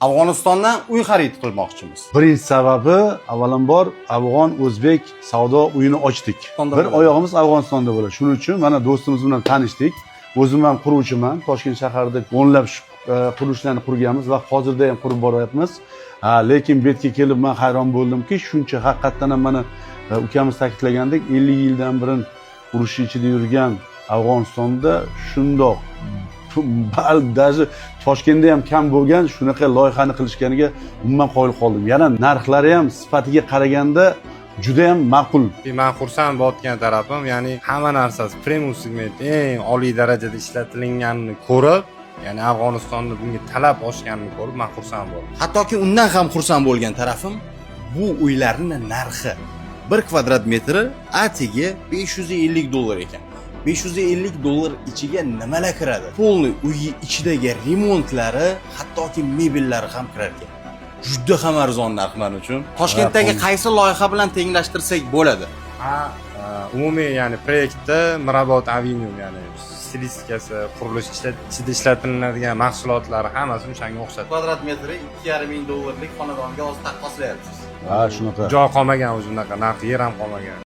Afg'onistondan uy xarid qilmoqchimiz. Birinchi sababi, avvalambor, afg'on o'zbek savdo uyini ochdik. Afg'onistonda Bir bo'ladi. oyog'imiz Afg'onistonda bo'ladi. Shuning uchun mana do'stimiz bilan tanishdik. O'zim ham quruvchiman. Toshkent shahrida o'nlab qurilishlarni qurganmiz va hozirda ham qurib boryapmiz. Ha, lekin bu yerga kelib man hayron bo'ldimki, shuncha haqiqatdan ham mana ukamiz ta'kidlagandek, 50 yildan beri urush ichida yurgan Afg'onistonda shundoq даже Toshkentda ham kam bo'lgan shunaqa loyihani qilishganiga umuman qoyil qoldim. Yana narxlari ham sifatiga qaraganda juda ham ma'qul. Man xursand bo'layotgan tarafim, ya'ni hamma narsasi premium segment, eng oliy darajada ishlatilinganini ko'rib, ya'ni Afg'onistonda bunga talab oshganini ko'rib, man xursand bo'ldim. Hattoki undan ham xursand bo'lgan tarafim bu uylarning narxi. 1 kvadrat metri atigi 550 dollar ekan. 550 dollar ichiga nimalar kiradi? Полный uyi ichidagi remontlari, hattoki mebellari ham kirar ekan. Juda ham arzon narx men uchun. Toshkentdagi qaysi loyiha bilan tenglashtirsak bo'ladi? Ha, umumiy, ya'ni proyektda Mirobod Avenue, ya'ni stilistikasi, qurilish ichida ishlatiladigan mahsulotlari, hammasi o'shanga o'xshadi. Kvadrat metri 2,5 ming dollarlik xonadonga hozir taqqoslayapsiz. Ha, shunaqa. Joy qolmagan, o'zi unaqa narx, yer ham qolmagan.